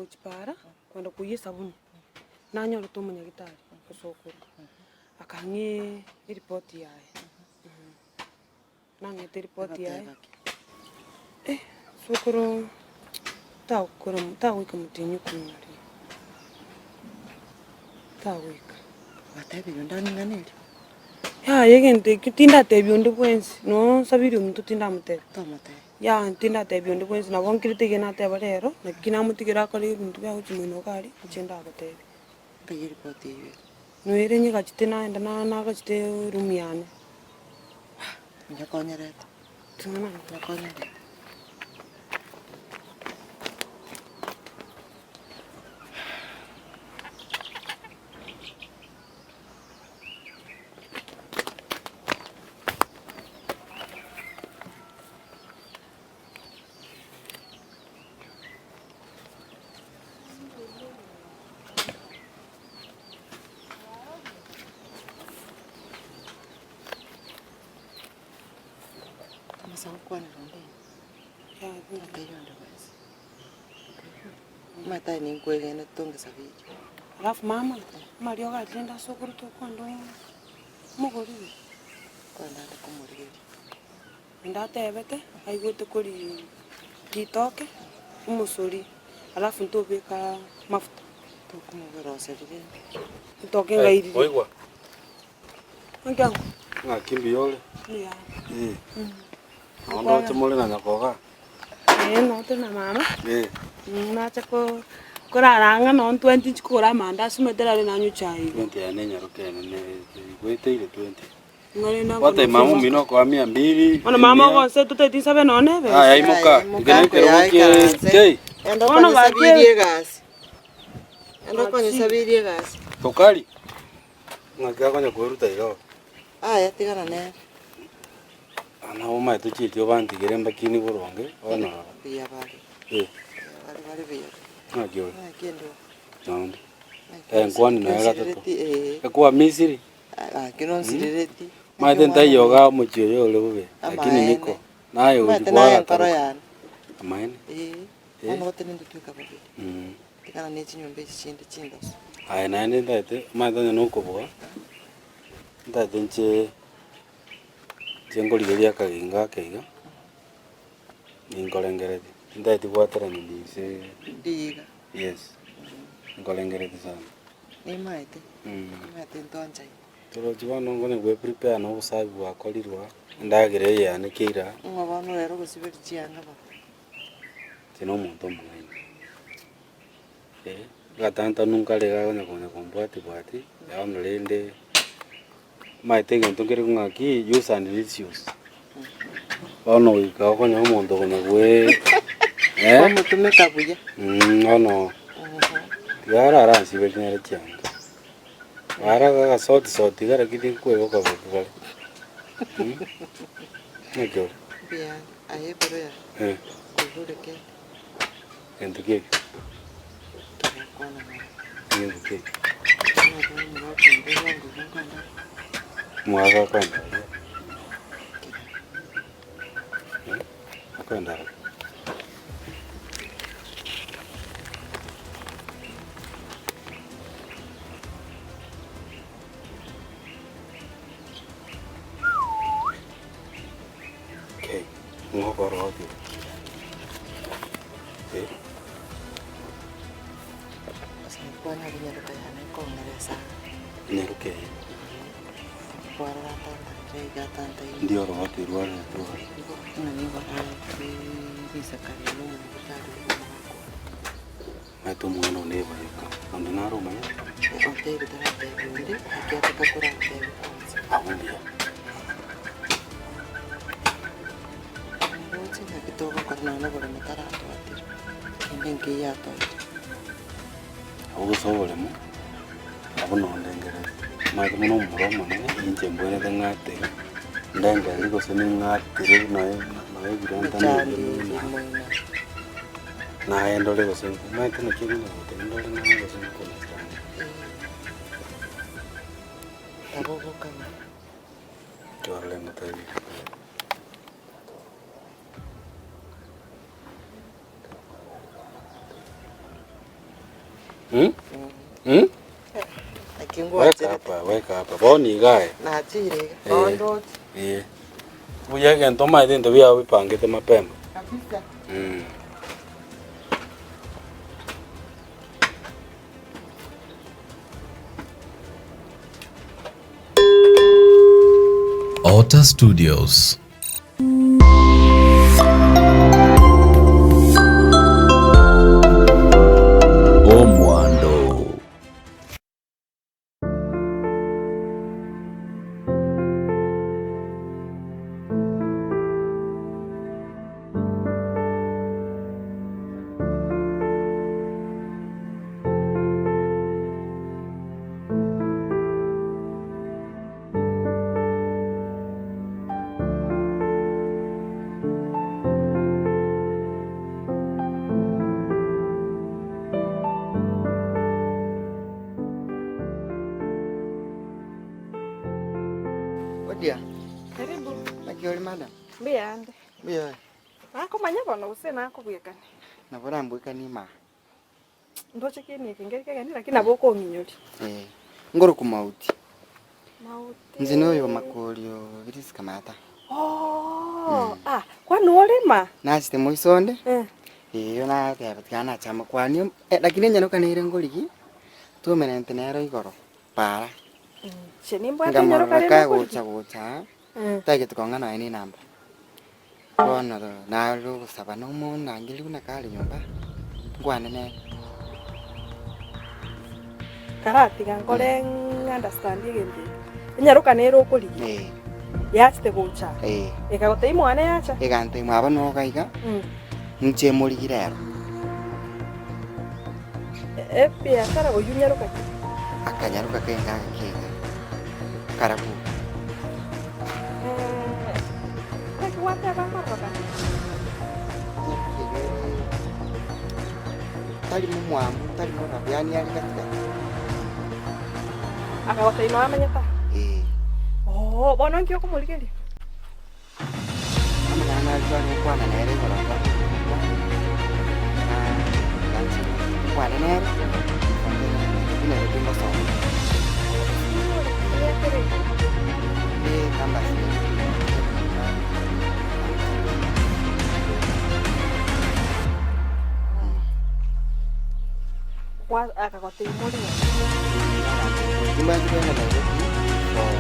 gochia paara, kogenda koiyia esabuni, nanyorete omonyagitari osokoro, akang'ee eripoti yaye. Nang'ete eripoti yaye, Agateba ki? eh, sokoro tagokora tagoika motienyi ikomi na rimo, tagoika. Gwatebirie onde aming'ana erio? Yaya egento ekio tindatebia onde bwensi, noo nsabiri omonto tindamotebia. Tomotebia. Yaya tindatebia onde bwensi, nabo nkirete iga nateba rero, naki namotigera akore ebinto biaye gochia moino iga aria, inche ndagotebia. Nkai eripoti eyio ere? Noere nyegachete naenda na nagachete eroom yane. Nyakonyerete, nyakonyerete. Ase gokwanera onde taiyo onde bwensi. Omanyete aye ninkwegenete tongesabirie. Alafu mama, amariogo aria rende ase okorutwa kwande omogorire. Kwende ande komorigeria. Onde atebete, aigwete kori ritoke, omosori, alafu ntobeka amafuta. Tokomogoroseria rende. Ritoke ngairire. Oigwa? Naki ango? Ng'aki mbuya ore? Mbuya. Eh. Nabo ndoche more na nyakoga? Eh, nabo tore na mama. Eh. Nacha ko korara ang'e nonye twenty nchi kogora amandasi omanyete rero nanywa echae igo. Twenty eye nenyaroka enene igweteire twenty. Ng'a rende Gwateba nkono mama omino okoa mia mbili. Bono mama mia. ogonse totagete nsabe nonye ebesa. Aya imoka, Aya, imoka eke nekerogo nkoya kie ikaranse. kei. Enda Bono okonyesabirie gaki- egasi. Enda okonyesabirie egasi. Tokari. Ng'aki akonya kweruta iga. Aya tigana nere. Nabo omanyete chieti obantigere mbakini boronge bono rora. Mbuya bare. Eh. Bare bare buya. Ng'aki ore? Ng'aki ende oo. Naende. Ng'aki Eh, nkwani naye gatato. onsirereti, eh. Ekwa Misiri. Gaki nonsirereti. Omanyete ntaiyo igaa omochie oyo ore bobe, lakini niko. Naye gochia Omanyete naye enkoro kwagataroka. yane. Amaene. Eh. Eh. Bono gotari intwe tweka babere. Mm. Tigana ne chinyomba echi chinde chindoso. Aye naende ntagete, omanyete onye nokoboa, ntagete inche inche nkorigereria akagingo ake iga, ninkorengereria, tintageti gwaterania inse Riiga. yes, nkorengereria sana. Nimaete, nimaete ntwanchaine. Torochi bono nkonya gwe prepare na obosabi bwakorirwe aa, endagera eye yane keira aa. Ng'o bono rero ogosiberia chianga bono? Inche na omonto omong'aini. Agatantanu nkare iga akonya konya kombwati bwati, bono rende, omanyete egento nkere ng'a ki, use and misuse. Bono goika okonye omonto okonya goe Kwamotumeka buya. bono, tiga araransiberie nere chianga. Ara agasoti soti iga lakini nkoeboka bobe bare. Naki ore? Mbuya aye ekero ya Eh. koigure kende. Gento ki ekio? Togokwana nere. Egento ki ekio? Omwaka omogaka onde bwango iga nkoenda. Omogaka akoenda aria? Eh, akoenda aria? Okay, ng'o okorokia? Eh. Ase kwana nyaroka yane nkong'eresa. Nyaroka eye. Kwarora atantaire iga atantaire. Ndi orogoto rwaretwe ore. Ng'a nigo aretwe risaka riria omonyagitari omogaka oria. Omanyete omwana one ebayoka, onde naro omanyete? Otebi taratebi onde, ekiagera toratebi kwanza. Abwo mbuya. Ndoche naki togokora nonya noboremo taratwatera, kende nkeiyo atoete. Abwo gose oboremo, abwo nondengereri. Omanyete buna omomura omonene, inche mbwenerete ng'atere, ndengereri gose ning'atere buna nonya ebiranta Mechando na eye moino. Naye ndore gose omanyete naki ekero nagotebia ndore naye gose nkounderstandi. Nabo ogokama. Torore ngotebi. Mm? Mm? Naki Weka ngwancherete. hapa, weka hapa. Bono iga aye. Nachire iga. Eh. Bono ndoche. Eh. Buya egento omanyete ebinto biago bipangete mapema. Kabisa. Mm. Otter Studios. Omwando. Odia, Karibu. naki ore madam? Mbuyande. Mbuya ore? Nakomanya bono gose nakobwekania. Nabo orambwekanie maa. Ndoche keni eke nkeri kegeni lakini nabo okong'inyoria. Eh, ngoroku mauti. Mauti. Inche noyo makorio Biris Kamata. Oh, ah, kwani orema? Nachete moisonde, Eh. eyo nateba tiga nache amakwani eh, lakini enyaroka nere ngorigi, twaumerente nero igoro, para. Inche nimbwate enyaroka Nkamorora rende kagocha okorigia. gocha, Eh. tagete kong'a nonya na enamba. Bono nare ogosaba na omonangeria buna kare nyomba, nkwane nere. Karatiga nkore ng'understand egento eke. Enyaroka nere okorigia, Eh. yachete gocha aa, Eh. ekagotebia mwane yacha? Egantebia mwabo noga iga, inche morigi rero. Ebiasara oyio nyaroka ki? Akanyaroka kenga agake iga, karabwo. Naki gwateba nkororokana? Nyaroka eyio ere tari momwamu, tari morabu, yaani are gati gati. Akagotebia noyo amanyete aa? Ee. Oo, bono nki okomorigeria? Amang'ana nare tware gokwana nere igoro akwa na nkwane nere buna ere tingosoma. Ndi campus Akagotebia morigani. Nimbanche kogenda Nairobi for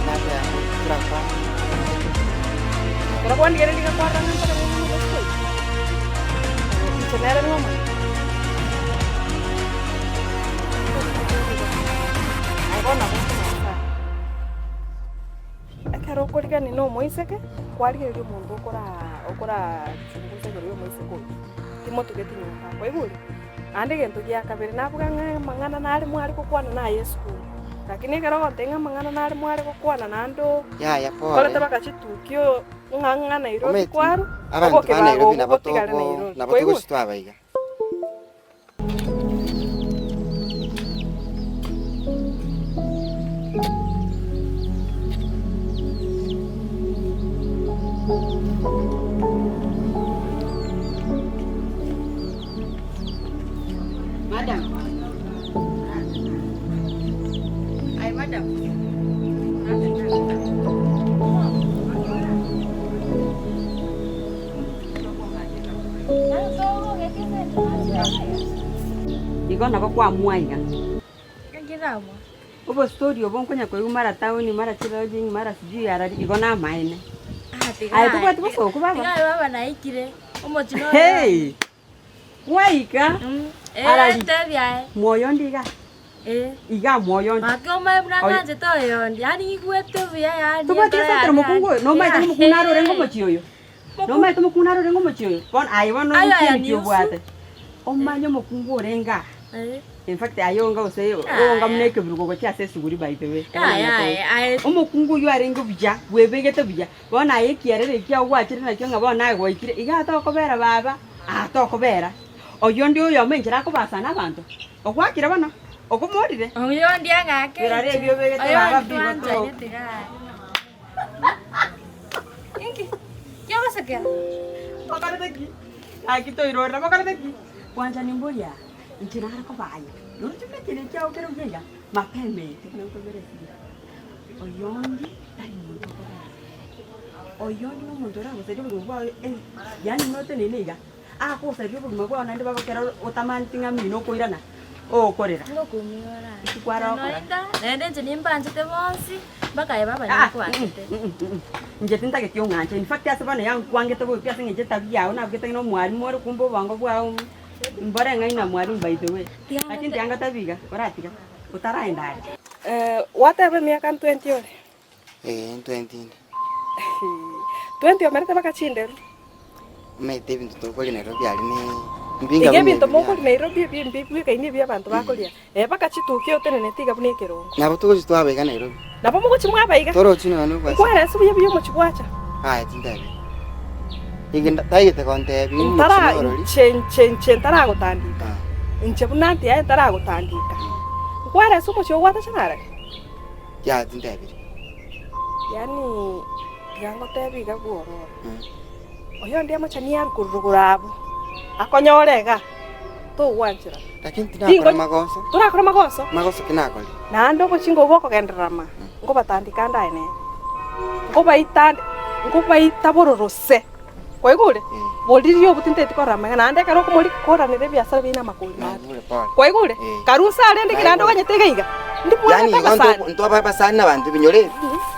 nateba torakwana. Ekero kwandigereria iga kwarora ng'a ntore bono omogotu oyo, inche nere nigo omanyete. Aye bono nabo okomanya sana. Ekero okorigania na omoiseke, kwarigereria omonto okora okorachungusa igoro ya omoiseke oyio, timotugeti nyomba, kwaigure? Naende egento gia kabere nabuga ng'a amang'ana nare mware gokwana naye esukuru, lakini ekero ogontebia ng'a amang'ana nare mware gokwana naende oo Yaya pole. okorete mpaka chituki oo ng'a ng'a Nairobi Omanyete kwarwa, abanto oboke ba Nairobi bagogo nabo otigare togo Nairobi, nabo kwaigure? togochi twabaiga. Madam. Ay, madam. Igo nabo kwamua iga. Obostori obo nkonya koigwa mara town mara chilodging mara sijui arari igo namaene. Aye tobwati bosooku baba? Hey! Gwaika arari mwoyo onde iga iga mwoyo onde. Tobwati gose mokungu oyo nomaete ng'a omokungu naro orenge omochie oyo? Nomaete omokungu naro orenge omochie oyo? Bono aye bono nki ki obwate? Omanye omokungu orenge aa. In fact aye onga gose onga buna ekeburugo gochia ase esuguri by the way. Omokungu oyio arenge buya, bwebegete buya, bono aye ekiarero ekiao gwachire nakio ng'a bono aye gwaikire, igaa tokobera baba, aa tokobera. Oyio onde oyomo enchera akobasana na abanto, ogwakire bono, okomorire. Birore ebio obegete baba mbigotoka. Mokorete ki? Gaki toirorera, mokorete ki? Bwanchani mboria. Inche nare kobaayia, noroche buna ekiina ekiao kere buya iga, mapema eye buna nkobera esegi. Oyondi tari monto okobera oyondi na omonto oragosaria obogima bwao yaani buna oteneine iga, agosaria obogima bwao naende bagokera otamaneti ng'a mino okoirana okorera. Ngokumia ore Eki kwarokora. Naende inche nimbanchete bonsi, mpaka aye baba ninkwanchete. Inche tintageti ong'anche, in fact ase bono yankwangete bobe pi ase eng'encho etabia yao nabugete ng'a na omwalimu ore kumbe obongo bwao mbore ng'ai na mwalimu by the way. Lakini tiga ngotebi iga, oratiga, otaraenda are. Gwateba emiaka ntwenti ore? Ee, ntwenti inde. Twenti omerete mpaka chinderu? Omanyete ebinto tokoria Nairobi aria ne mbinga Iga buna ebinto ebi mokoria biaye. Nairobi ebi mbibwekaini ebi abanto bakoria, eh mpaka chituki oteneneti iga buna ekerongo. Nabo togochi twaba iga Nairobi. Nabo mogochi mwaba iga? Torochi nonya na obwasi. Nkwarese buya buya omochi bwacha? Aye tintebeti. Inche taigete kontebia ng'a omochi Ntara norori. inche inche inche ntaragotandika, Ah. inche buna nti aye ntaragotandika. Nkwarese omochi ogwatacha narare? Yaya tintebiri. Yaani tiga ngotebie iga bwororo, oyonde amochani aru korwa rogoro abwo, akonyore iga, togwancherana. Lakini tinakora magoso. Torakora magoso? Magoso ki nakorire? Naende obochinga obwo bokogenderera ma, nkobatandika ande aye nere, nkobaita ande, nkobaita bororo se. Kwaigure? Boriria obwo tinteti korora amang'ana, naende ekero okomori koranera ebiasara biaino amakori mabe. Naigure pole. Kwaigure? Eh. Karusa arende ekero naende oganyete iga iga. Ndibwate Yaani igo abasani. nto- ntwaba abasani na abanto ebinyoro ebi.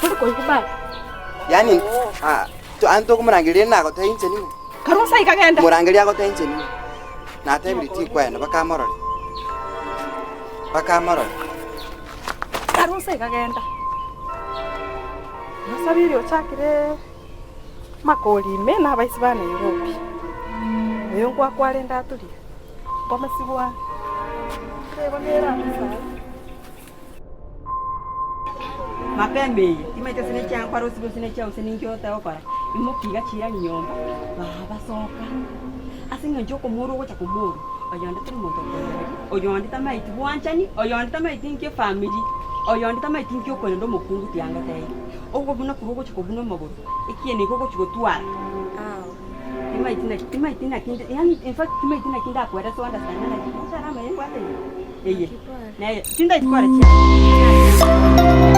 Tori koigwa baba. Yaani ah, to- ante tokomorangeria rende nagotebia inche ning'o? Karusa iga genda. Morangeria agotebia inche ning'o? Natebirie tikwenda bakamorore. Bakamorore. Karusa iga genda. Nasabiri ochakire. Makori ime nabaisi ba Nairobi, oyo nkwakwarende aturie, nkomesibwa are. Nigo nere ase aye. Mapema eye, timanyeti ase nechianga kwarosirie gose nechiao gose ninki oteba gokora, imokia iga chiira nyomba, baba soka, ase eng'encho okomorwa ogocha komorwa, oyonde tari monto okoebereria, oyonde tamaeti bwanchani, oyonde tamaeti nki efamiri, oyonde tamaeti nki okorenda omokungu tianga teiyo. Obwo buna korwa ogochia kobuna omogoro, ekieni nigo ogochia gotwara. Timaeti naki, timaeti naki nde yaani in fact timaeti naki ndakoerese o understand naki, inche ara amaye mbwate iga, eye, neye, tintageti kora chianga.